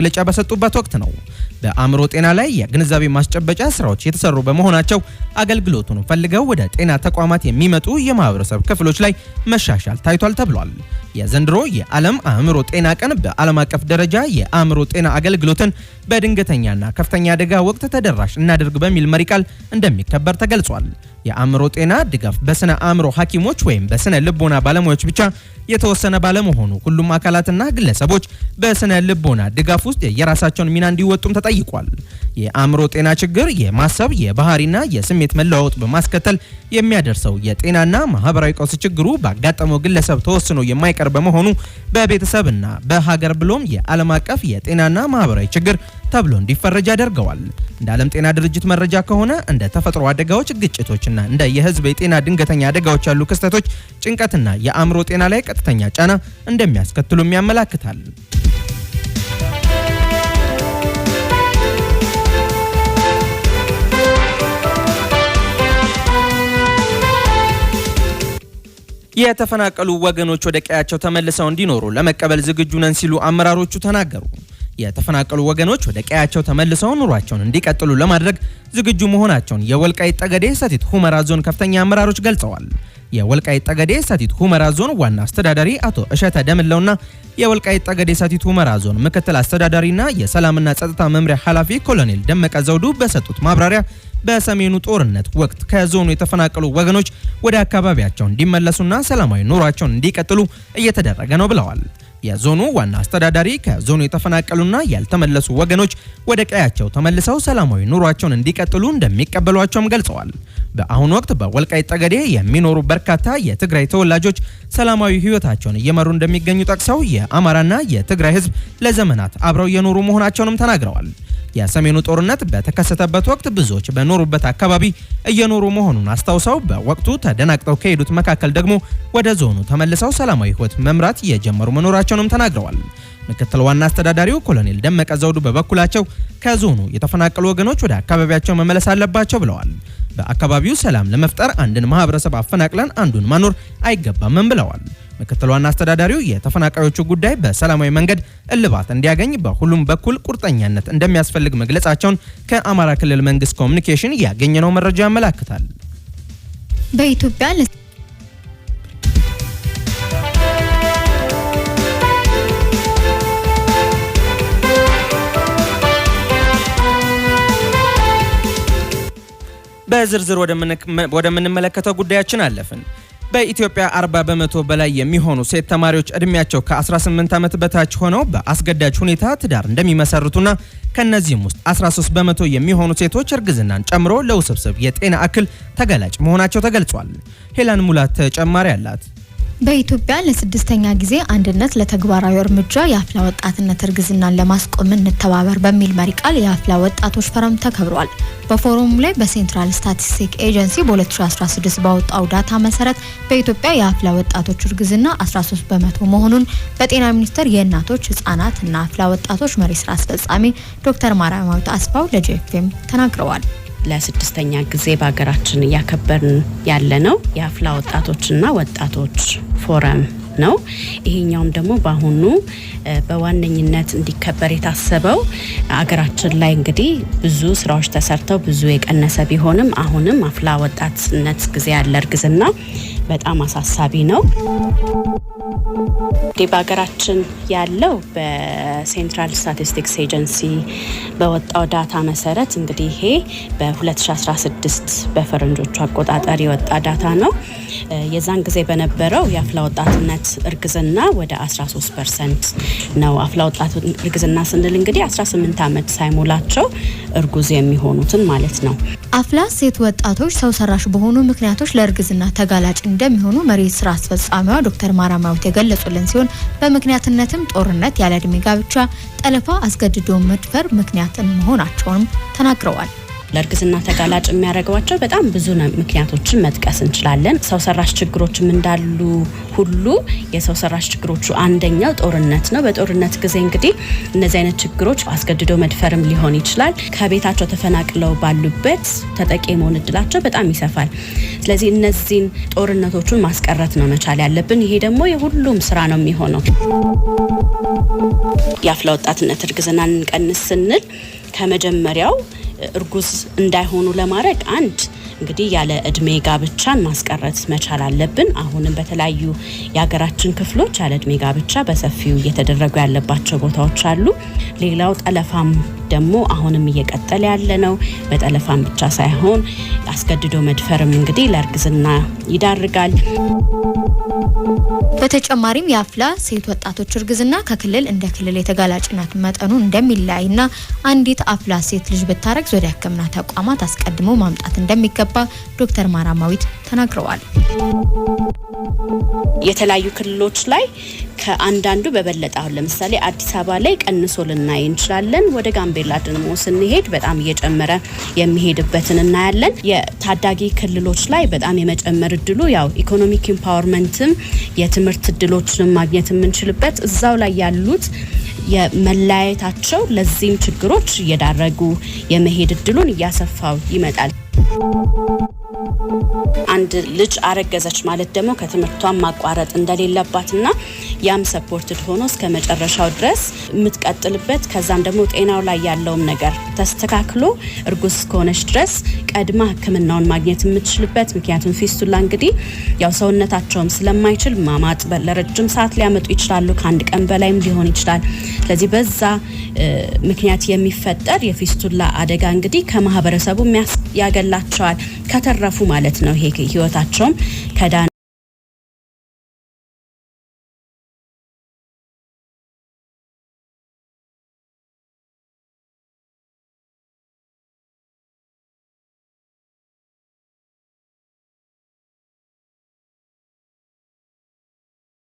መግለጫ በሰጡበት ወቅት ነው። በአእምሮ ጤና ላይ የግንዛቤ ማስጨበጫ ስራዎች የተሰሩ በመሆናቸው አገልግሎቱን ፈልገው ወደ ጤና ተቋማት የሚመጡ የማህበረሰብ ክፍሎች ላይ መሻሻል ታይቷል ተብሏል። የዘንድሮ የዓለም አእምሮ ጤና ቀን በዓለም አቀፍ ደረጃ የአእምሮ ጤና አገልግሎትን በድንገተኛና ከፍተኛ አደጋ ወቅት ተደራሽ እናድርግ በሚል መሪ ቃል እንደሚከበር ተገልጿል። የአእምሮ ጤና ድጋፍ በስነ አእምሮ ሐኪሞች ወይም በስነ ልቦና ባለሙያዎች ብቻ የተወሰነ ባለመሆኑ ሁሉም አካላትና ግለሰቦች በስነ ልቦና ድጋፍ ውስጥ የራሳቸውን ሚና እንዲወጡም ተጠይቋል። የአእምሮ ጤና ችግር የማሰብ፣ የባህሪና የስሜት መለዋወጥ በማስከተል የሚያደርሰው የጤናና ማህበራዊ ቀውስ ችግሩ ባጋጠመው ግለሰብ ተወስኖ የማይቀር በመሆኑ በቤተሰብና በሀገር ብሎም የዓለም አቀፍ የጤናና ማህበራዊ ችግር ተብሎ እንዲፈረጅ ያደርገዋል። እንደ ዓለም ጤና ድርጅት መረጃ ከሆነ እንደ ተፈጥሮ አደጋዎች፣ ግጭቶችና እንደ የህዝብ የጤና ድንገተኛ አደጋዎች ያሉ ክስተቶች ጭንቀትና የአእምሮ ጤና ላይ ቀጥተኛ ጫና እንደሚያስከትሉም ያመላክታል። የተፈናቀሉ ወገኖች ወደ ቀያቸው ተመልሰው እንዲኖሩ ለመቀበል ዝግጁ ነን ሲሉ አመራሮቹ ተናገሩ። የተፈናቀሉ ወገኖች ወደ ቀያቸው ተመልሰው ኑሯቸውን እንዲቀጥሉ ለማድረግ ዝግጁ መሆናቸውን የወልቃይት ጠገዴ ሰቲት ሁመራ ዞን ከፍተኛ አመራሮች ገልጸዋል። የወልቃይት ጠገዴ ሰቲት ሁመራ ዞን ዋና አስተዳዳሪ አቶ እሸተ ደምለውና የወልቃይት ጠገዴ ሰቲት ሁመራ ዞን ምክትል አስተዳዳሪና የሰላምና ጸጥታ መምሪያ ኃላፊ ኮሎኔል ደመቀ ዘውዱ በሰጡት ማብራሪያ በሰሜኑ ጦርነት ወቅት ከዞኑ የተፈናቀሉ ወገኖች ወደ አካባቢያቸው እንዲመለሱና ሰላማዊ ኑሯቸውን እንዲቀጥሉ እየተደረገ ነው ብለዋል። የዞኑ ዋና አስተዳዳሪ ከዞኑ የተፈናቀሉና ያልተመለሱ ወገኖች ወደ ቀያቸው ተመልሰው ሰላማዊ ኑሯቸውን እንዲቀጥሉ እንደሚቀበሏቸውም ገልጸዋል። በአሁኑ ወቅት በወልቃይት ጠገዴ የሚኖሩ በርካታ የትግራይ ተወላጆች ሰላማዊ ሕይወታቸውን እየመሩ እንደሚገኙ ጠቅሰው የአማራና የትግራይ ሕዝብ ለዘመናት አብረው የኖሩ መሆናቸውንም ተናግረዋል። የሰሜኑ ጦርነት በተከሰተበት ወቅት ብዙዎች በኖሩበት አካባቢ እየኖሩ መሆኑን አስታውሰው በወቅቱ ተደናቅጠው ከሄዱት መካከል ደግሞ ወደ ዞኑ ተመልሰው ሰላማዊ ሕይወት መምራት የጀመሩ መኖራቸውንም ተናግረዋል። ምክትል ዋና አስተዳዳሪው ኮሎኔል ደመቀ ዘውዱ በበኩላቸው ከዞኑ የተፈናቀሉ ወገኖች ወደ አካባቢያቸው መመለስ አለባቸው ብለዋል። በአካባቢው ሰላም ለመፍጠር አንድን ማህበረሰብ አፈናቅለን አንዱን ማኖር አይገባምም ብለዋል። ምክትል ዋና አስተዳዳሪው የተፈናቃዮቹ ጉዳይ በሰላማዊ መንገድ እልባት እንዲያገኝ በሁሉም በኩል ቁርጠኛነት እንደሚያስፈልግ መግለጻቸውን ከአማራ ክልል መንግስት ኮሚኒኬሽን ያገኘነው መረጃ ያመላክታል። በኢትዮጵያ በዝርዝር ወደምንመለከተው ጉዳያችን አለፍን። በኢትዮጵያ 40% በላይ የሚሆኑ ሴት ተማሪዎች እድሜያቸው ከ18 ዓመት በታች ሆነው በአስገዳጅ ሁኔታ ትዳር እንደሚመሰርቱና ከነዚህም ውስጥ 13% የሚሆኑ ሴቶች እርግዝናን ጨምሮ ለውስብስብ የጤና እክል ተጋላጭ መሆናቸው ተገልጿል። ሄላን ሙላት ተጨማሪ አላት። በኢትዮጵያ ለስድስተኛ ጊዜ አንድነት ለተግባራዊ እርምጃ የአፍላ ወጣትነት እርግዝናን ለማስቆም እንተባበር በሚል መሪ ቃል የአፍላ ወጣቶች ፎረም ተከብሯል። በፎረሙ ላይ በ Central Statistic Agency በ2016 ባወጣው data መሰረት በኢትዮጵያ የአፍላ ወጣቶች እርግዝና 13% መሆኑን በጤና ሚኒስቴር የእናቶች ህጻናት እና አፍላ ወጣቶች መሪ ስራ አስፈጻሚ ዶክተር ማርያማዊት አስፋው ለጄኤፍኤም ተናግረዋል። ለስድስተኛ ጊዜ በሀገራችን እያከበርን ያለ ነው የአፍላ ወጣቶችና ወጣቶች ፎረም ነው። ይሄኛውም ደግሞ በአሁኑ በዋነኝነት እንዲከበር የታሰበው አገራችን ላይ እንግዲህ ብዙ ስራዎች ተሰርተው ብዙ የቀነሰ ቢሆንም አሁንም አፍላ ወጣትነት ጊዜ ያለ እርግዝና በጣም አሳሳቢ ነው። በሀገራችን ያለው በ Central Statistics Agency በወጣው data መሰረት እንግዲህ ይሄ በ2016 በፈረንጆቹ አቆጣጠር የወጣ data ነው። የዛን ጊዜ በነበረው የአፍላ ወጣትነት እርግዝና ወደ 13% ነው። አፍላ ወጣት እርግዝና ስንል እንግዲህ 18 ዓመት ሳይሞላቸው እርጉዝ የሚሆኑትን ማለት ነው። አፍላ ሴት ወጣቶች ሰው ሰራሽ በሆኑ ምክንያቶች ለእርግዝና ተጋላጭ እንደሚሆኑ መሪ ስራ አስፈጻሚዋ ዶክተር ማራማዊት የገለጹልን ሲሆን በምክንያትነትም ጦርነት፣ ያለ እድሜ ጋብቻ፣ ጠለፋ፣ አስገድዶ መድፈር ምክንያት መሆናቸውንም ተናግረዋል። ለእርግዝና ተጋላጭ የሚያደርጓቸው በጣም ብዙ ምክንያቶችን መጥቀስ እንችላለን። ሰው ሰራሽ ችግሮችም እንዳሉ ሁሉ የሰው ሰራሽ ችግሮቹ አንደኛው ጦርነት ነው። በጦርነት ጊዜ እንግዲህ እነዚህ አይነት ችግሮች አስገድዶ መድፈርም ሊሆን ይችላል። ከቤታቸው ተፈናቅለው ባሉበት ተጠቂ የመሆን እድላቸው በጣም ይሰፋል። ስለዚህ እነዚህን ጦርነቶቹን ማስቀረት ነው መቻል ያለብን። ይሄ ደግሞ የሁሉም ስራ ነው የሚሆነው። የአፍላ ወጣትነት እርግዝናን እንቀንስ ስንል ከመጀመሪያው እርጉዝ እንዳይሆኑ ለማድረግ አንድ እንግዲህ ያለ እድሜ ጋብቻን ማስቀረት መቻል አለብን። አሁንም በተለያዩ የሀገራችን ክፍሎች ያለ እድሜ ጋብቻ በሰፊው እየተደረጉ ያለባቸው ቦታዎች አሉ። ሌላው ጠለፋም ደግሞ አሁንም እየቀጠለ ያለ ነው። በጠለፋም ብቻ ሳይሆን አስገድዶ መድፈርም እንግዲህ ለእርግዝና ይዳርጋል። በተጨማሪም የአፍላ ሴት ወጣቶች እርግዝና ከክልል እንደ ክልል የተጋላጭነት መጠኑ እንደሚለያይና አንዲት አፍላ ሴት ልጅ ብታረግዝ ወደ ሕክምና ተቋማት አስቀድሞ ማምጣት እንደሚገባ ዶክተር ማራማዊት ተናግረዋል። የተለያዩ ክልሎች ላይ ከአንዳንዱ በበለጠ አሁን ለምሳሌ አዲስ አበባ ላይ ቀንሶ ልናይ እንችላለን። ወደ ጋምቤላ ደግሞ ስንሄድ በጣም እየጨመረ የሚሄድበትን እናያለን። የታዳጊ ክልሎች ላይ በጣም የመጨመር እድሉ ያው economic empowerment ም የትምህርት እድሎችንም ማግኘት የምንችልበት እዛው ላይ ያሉት የመለያየታቸው ለዚህም ችግሮች እየዳረጉ የመሄድ እድሉን እያሰፋው ይመጣል። አንድ ልጅ አረገዘች ማለት ደግሞ ከትምህርቷን ማቋረጥ እንደሌለባትና ያም supported ሆኖ እስከ መጨረሻው ድረስ የምትቀጥልበት፣ ከዛም ደግሞ ጤናው ላይ ያለውም ነገር ተስተካክሎ እርጉዝ እስከሆነች ድረስ ቀድማ ሕክምናውን ማግኘት የምትችልበት፣ ምክንያቱም ፊስቱላ እንግዲህ ያው ሰውነታቸውም ስለማይችል ማማጥ ለረጅም ሰዓት ሊያመጡ ይችላሉ። ከአንድ ቀን በላይም ሊሆን ይችላል። ስለዚህ በዛ ምክንያት የሚፈጠር የፊስቱላ አደጋ እንግዲህ ከማህበረሰቡ ያገላቸዋል ከተረፉ ማለት ነው። ይሄ ህይወታቸውም ከዳነ።